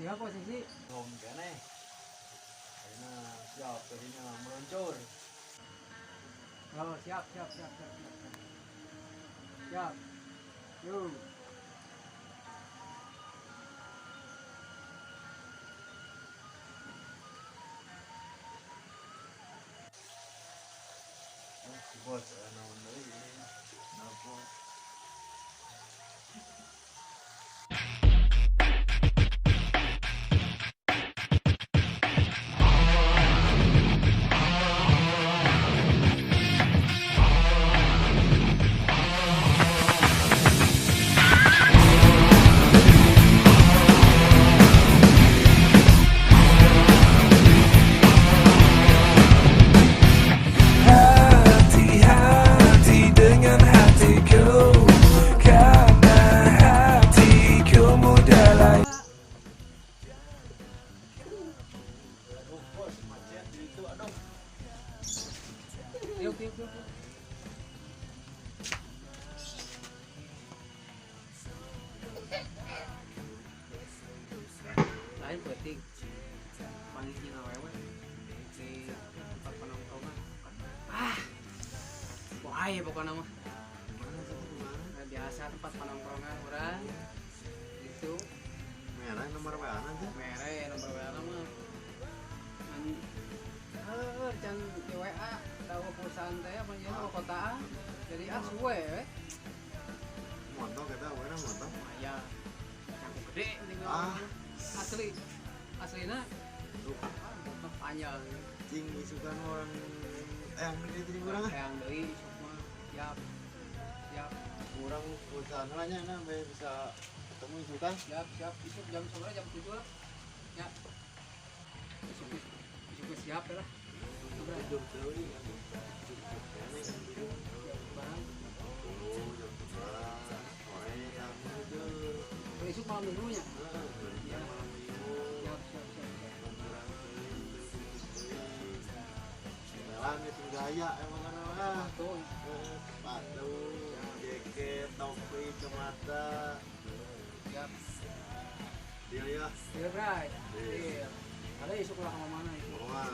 Dia posisi Ngom keneh. Ayeuna siap jadinya meluncur. Oh, siap siap siap siap siap. Siap. Yuk. Oh, si bos naon deui nelpon. Hati-hati dengan hatiku, karena hatiku mudah layu. Aduh, bos macet di itu aduh. Yuk yuk yuk. Lain penting panggilnya awewe di tempat penongkrongan. Ah, bahaya pokoknya mah. Mana sih mana? Nah, biasa tempat penongkrongan orang itu. Merah nomor WA nanti. Mere nomor WA mah. Ngan heuh can di WA tahu perusahaan teh apa nya kotaan. Jadi ah suwe we. Motor kita WA motor. Lumayan. Cangkuk gede tinggal. Ah. Asli. Aslina Duh, motor panjang. cing isukan orang yang itu jeung urang ah. Yang deui isuk mah siap. Siap. Urang perusahaan lah nya nah bisa ketemu isukan. Siap, siap. Isuk jam seberapa? Jam 7 lah. Ya. Isuk isuk siap lah. Jam teuing atuh. Jam keneh jam tujuh. Siap barang. Oh, jam 11 sore jam 7. Oh, isuk malam minggunya. Heeh, Ya. malam minggu. Siap, siap, siap. Siap. Kurang teuing, teuing. Setelan geus gaya emang kan ah. Sepatu. Sepatu, jaket, topi, kacamata. Siap. Deal ya. Deal, Bray. Deal. Deal. Ada isuk lah ke mana isuk. Wah.